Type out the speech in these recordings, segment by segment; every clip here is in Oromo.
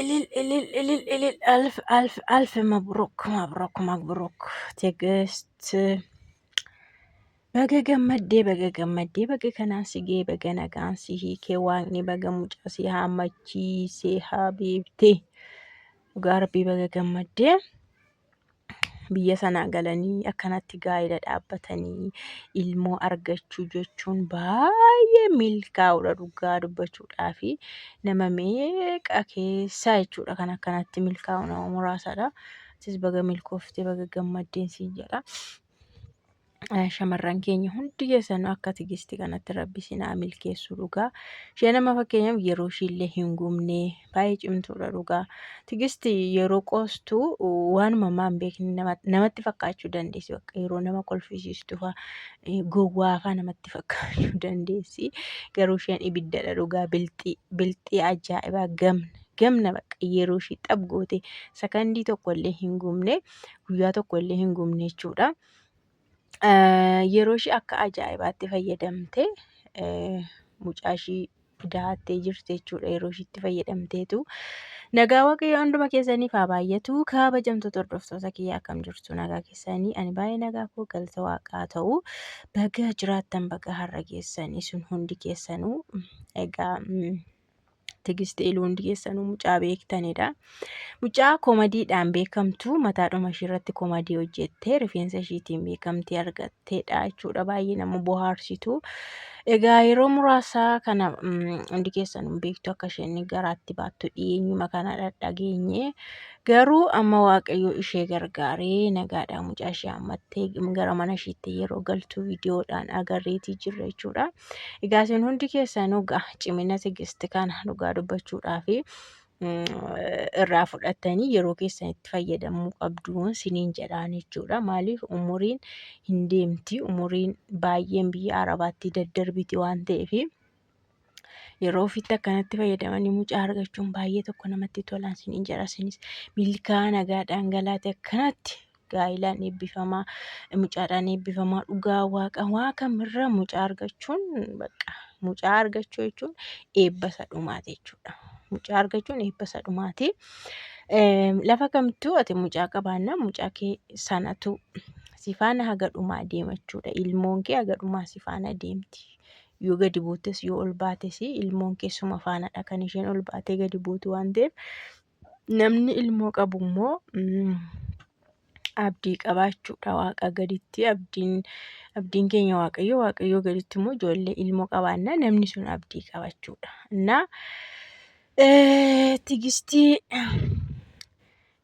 እልል እልል እልል እልል አልፍ አልፍ አልፍ መብሩክ መብሩክ መብሩክ ትዕግስት baga gammaddee baga gammaddee baga kanaan si ga'e baga nagaan si hiikee waaqni baga mucaa si haammachiisee habiibtee dhugaa rabbii baga gammaddee. Biyya sanaa galanii akkanatti gaa'ela dhaabbatanii ilmoo argachuu jechuun baay'ee milkaa'uudha dhugaa dubbachuudhaafi nama meeqa keessaa jechuudha kan akkanatti milkaa'u nama muraasadha. Atis baga milkooftee baga gammaddeen siin jedha. Shamarran keenya hundi keessanuu akka Tigisti kanatti rabbi isin haa milkeessu dhugaa. Isheen amma fakkeenyaaf yeroo ishiillee hin gubne baay'ee cimtuudha dhugaa. Tigisti yeroo qoostu waanuma ammaa hin beekne namatti fakkaachuu dandeessi. Bakka yeroo nama kolfisiistu fa'aa gowwaa fa'aa namatti fakkaachuu dandeessi. Garuu isheen ibiddadha dhugaa bilxii bilxii ajaa'ibaa gamna gamna bakka yeroo ishii xab goote sakandii tokko illee hin gubne guyyaa tokko illee hin gubne jechuudha. Yeroo ishii akka ajaa'ibaatti fayyadamte mucaa ishii da'attee jirti jechuudha yeroo ishiitti fayyadamteetu. Nagaa Waaqayyoo hunduma keessaniif haa baay'atu. Kabajamtoota hordoftoota kiyyaa akkam jirtu nagaa keessanii ani baay'ee nagaa koo galata waaqaa ta'u baga jiraattan baga har'a geessanii sun hundi keessanuu egaa Tigist Iluu hundi keessanuu mucaa beektanidha. Mucaa komadiidhaan beekamtu mataadhuma ishii irratti komadii hojjettee rifeensa ishiitiin beekamtii argatteedha jechuudha. Baay'ee nama bohaarsitu. Egaa yeroo muraasaa kana hundi keessanuu beektu akka isheen garaatti baattu dhiyeenyuma kana dhageenye. Garuu amma Waaqayyo ishee gargaaree nagaadhaan mucaa ishee hammattee gara mana ishiitti yeroo galtu viidiyoodhaan agarreetii jirra jechuudha. Egaa isin hundi keessanuu egaa cimina Tigist kana dhugaa dubbachuudhaaf irraa fudhattanii yeroo keessan itti fayyadamuu qabdu siniin jedhaan jechuudha. Maaliif umuriin hin deemti umuriin baay'een biyya Arabaatti daddarbiti waan ta'eef yeroo ofitti akkanatti fayyadamanii mucaa argachuun baay'ee tokko namatti tolaan siniin jedha. Isinis milkaa nagaadhaan galaate akkanatti gaa'ilaan eebbifamaa mucaadhaan eebbifamaa dhugaa waaqa waa kamirra mucaa argachuun bakka mucaa argachuu jechuun eebba isa dhumaati jechuudha. Mucaa argachuun eebba isa dhumaati. Lafa kamittuu ati mucaa qabaannaan mucaa kee sanatu si faana haga dhumaa deema jechuudha. Ilmoon kee haga dhumaa si faana deemti. Yoo gadi buutes yoo ol baates ilmoon kee suma faanadha kan isheen ol baatee gadi buutu waan ta'eef namni ilmoo qabu immoo abdii qabaachuudha waaqa gaditti abdiin abdiin keenya waaqayyo waaqayyoo gaditti immoo ijoollee ilmoo qabaanna namni sun abdii qabachuudha. Innaa Tigistii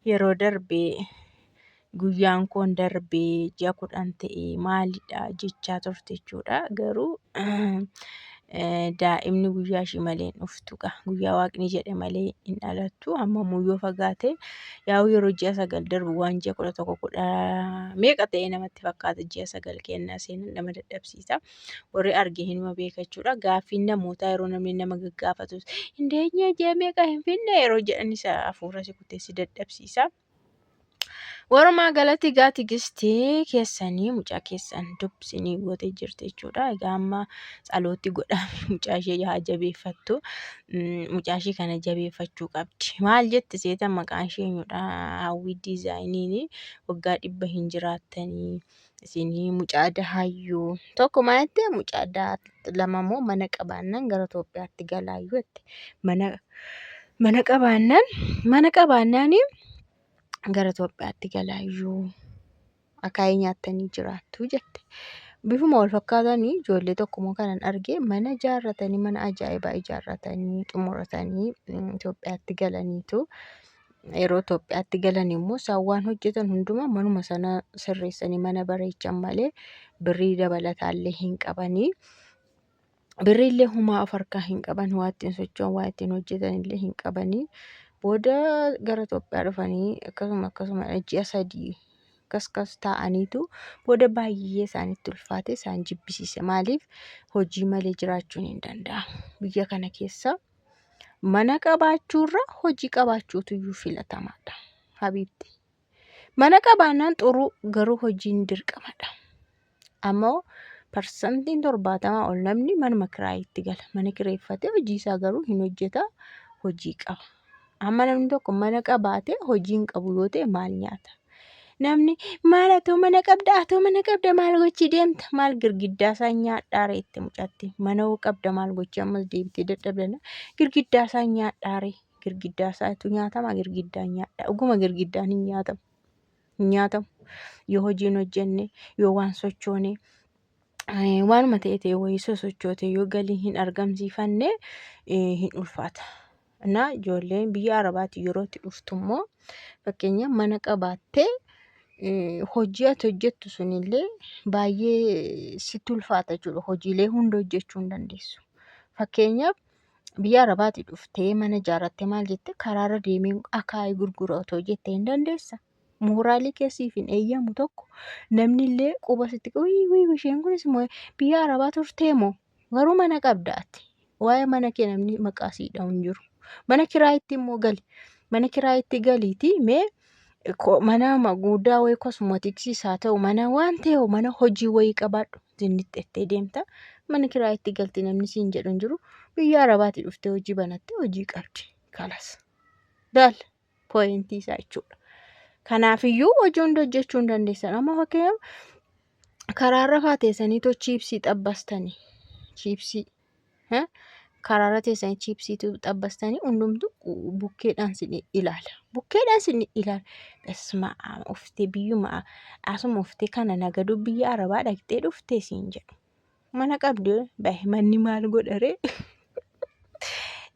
yeroo darbee guyyaan koon darbee ji'a 10 ta'e maalidha jechaa turte jechuudha. Garuu daa'imni guyyaa ishii malee hin dhuftu gaa. Guyyaa waaqni jedhe malee hin dhalattu. Hammamuu yoo fagaate yaa'u yeroo ji'a 9 darbu waan ji'a 11 kudha meeqa ta'e namatti fakkaata ji'a 9 kennaa seenan nama dadhabsiisa. Warri arge hinuma beeka jechuudha. Gaaffiin namootaa yeroo namni nama gaggaafatus hin deenyee ji'a meeqa hin finne yeroo jedhan isa hafuura si kutee si dadhabsiisa. Walumaa galatti egaa Tigistii keessanii mucaa keessan dubbisanii gootee jirti jechuudha. Egaa amma tsalootti godhame mucaa ishee haa jabeeffattu. Mucaa ishee kana jabeeffachuu qabdi. Maal jetti seetan maqaan ishee eenyudha? Hawwii diizaayiniin waggaa 100 hin jiraattanii isinii mucaa dahaayyuu tokko maal jette mucaa lama immoo mana qabaannaan gara Itoophiyaatti galaayyuu jette. Mana qabaannaan mana qabaannaanii gara Itoophiyaatti galaayyuu akaayii nyaattanii jiraattu jette. Bifuma wal fakkaatanii ijoollee tokkommoo kanan arge mana ijaarratanii mana ajaa'ibaa ijaarratanii xumuratanii Itoophiyaatti galaniitu yeroo Itoophiyaatti galan immoo isaan waan hojjetan hundumaa manuma sana sirreessanii mana bareechan malee birrii dabalataallee hin qabanii. Birriillee humaa of harkaa hin qaban waa ittiin socho'an waa ittiin hojjetan illee hin qabanii. Booda gara Itoophiyaa dhufanii akkasuma akkasuma ji'a 3 akkas akkas taa'aniitu booda baay'ee isaanitti ulfaate isaan jibbisiise. Maaliif hojii malee jiraachuun hin danda'amu. Biyya kana keessa mana qabaachuurra hojii qabaachuutu iyyuu filatamaadha. Habiibti. Mana qabaannaan xuruu garuu hojiin dirqamadha. Ammoo parsantiin 70 ol namni manuma kiraayitti gala. Mana kireeffatee hojii isaa garuu hin hojjeta hojii qaba. Amma namni tokko mana qabaatee hojii hin qabu yoo ta'e maal nyaata? Namni maal atoo mana qabda atoo mana qabda maal gochii deemta maal girgiddaa isaa nyaadhaare itti mucatti mana hoo qabda maal gochii ammas deebitee dadhabdana girgiddaa isaa nyaadhaare girgiddaa isaatu nyaatama girgiddaan nyaadha dhuguma girgiddaan hin nyaatamu hin nyaatamu yoo hojiin hojjenne yoo waan sochoone waanuma ta'e ta'e wayii sosochoote yoo galii hin argamsiifanne hin ulfaata. Na ijoolleen biyya Arabaatti yeroo itti dhuftu immoo fakkeenya mana qabaattee hojii ati hojjettu sunillee baay'ee sitti ulfaata jechuudha. Hojiilee hunda hojjechuu hin dandeessu. Fakkeenyaaf biyya Arabaatti dhuftee mana ijaarrattee maal jettee karaarra deemee akaayii gurgura otoo jettee hin dandeessa. Mooraalii kee siif hin eeyyamu tokko namni illee quba sitti wii wii isheen kunis immoo biyya Arabaa turtee moo garuu mana qabda ati. Waa'ee mana kee namni maqaa sii dha'u hin jiru. Mana kiraayitti immoo gali. Mana kiraayitti galiitii mee mana guddaa wayii kosmootiksiis haa ta'u mana waan ta'e mana hojii wayii qabaadhu zinnixxettee deemta. Mana kiraayitti galti namni siin jedhu hin jiru. Biyya Arabaatii dhuftee hojii banattee hojii qabdi. Kalas. Daal pooyintii isaa jechuudha. Kanaafiyyuu hojii hunda hojjechuu hin dandeessan. Amma fakkeenyaaf karaarra faa teessanii too chiipsii xabbastanii chiipsii karaarra teessanii chiipsii xabbastanii hundumtu bukkeedhaan sin ilaala. Bukkeedhaan sin ilaala. Basma uftee biyyuma asuma uftee kana nagaduu biyya Arabaa dhaqxee dhuftee siin jedhu. Mana qabdi bahe manni maal godharee?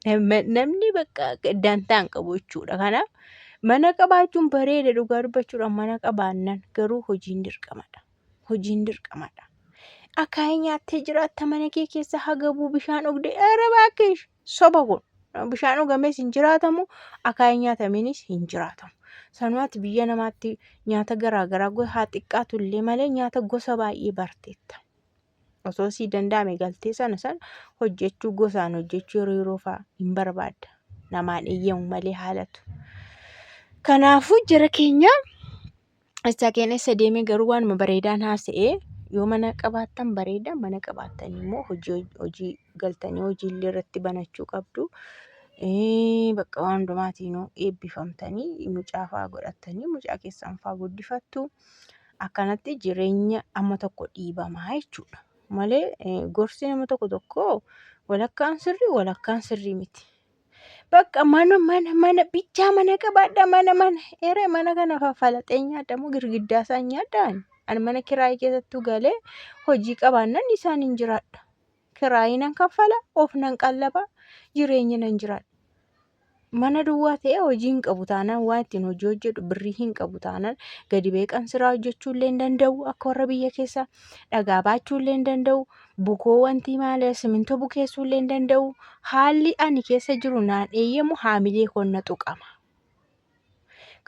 Namni bakka dantaa hin qabu jechuudha. Kanaaf mana qabaachuun bareeda dhugaa dubbachuudhaan mana qabaannan garuu hojiin dirqamadha. Hojiin dirqamadha. Akaayii nyaattee jiraatta mana kee keessa hagabuu bishaan dhugde ere baakkish soba kun. Bishaan dhugamees hin jiraatamu akaayii nyaatamiinis hin jiraatamu. Sanumaatti biyya namaatti nyaata garaagaraa haa xiqqaatu illee malee nyaata gosa baay'ee barteetta. Osoo sii danda'ame galtee sana sana hojjechuu gosaan hojjechuu yeroo yeroo fa'a hin barbaadda. Namaan eeyyamu malee haalatu. Kanaafuu jara keenya isa keenya isa deemee garuu waanuma bareedaan haasa'ee yoo mana qabaattan bareeda mana qabaattan immoo hojii hojii galtanii hojii illee irratti banachuu qabdu. Bakka waan hundumaatiinuu eebbifamtanii mucaa fa'aa godhattanii mucaa keessan fa'aa guddifattu. Akkanatti jireenya amma tokko dhiibamaa jechuudha. Malee gorsi nama tokko tokkoo walakkaan sirrii walakkaan sirrii miti. Bakka mana mana mana bichaa mana qabaadha mana mana eree mana kana faffalaxee nyaadha moo girgiddaa isaa nyaadha ani. Ani mana kiraayii keessattuu galee hojii qabaannan isaan hin jiraadha. Kiraayii nan kaffala of nan qallaba jireenya nan jiraadha. Mana duwwaa ta'ee hojii hin qabu taanaan waan ittiin hojii hojjedhu birrii hin qabu taanaan gadi ba'ee qansiraa hojjechuu illee hin danda'u akka warra biyya keessaa dhagaa baachuu illee hin danda'u bukoo wanti maali simintoo bukeessuu illee hin danda'u haalli ani keessa jiru naan eeyyamu haamilee koon na tuqama.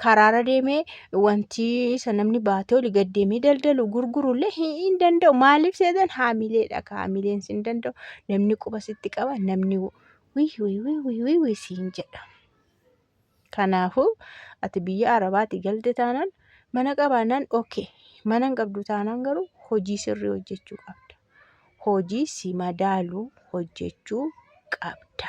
Karaarra deemee wanti isa namni baatee oli gad deemee daldalu gurguru illee hin danda'u. Maaliif seetan haamileedha ka haamileen sin danda'u namni quba sitti qaba namni wii wii wii wii wii wii siin jedha. Kanaafuu ati biyya Arabaati galte taanaan mana qabaannaan okay mana hin qabdu taanaan garuu hojii sirrii hojjechuu qabda. Hojii si madaalu hojjechuu qabda.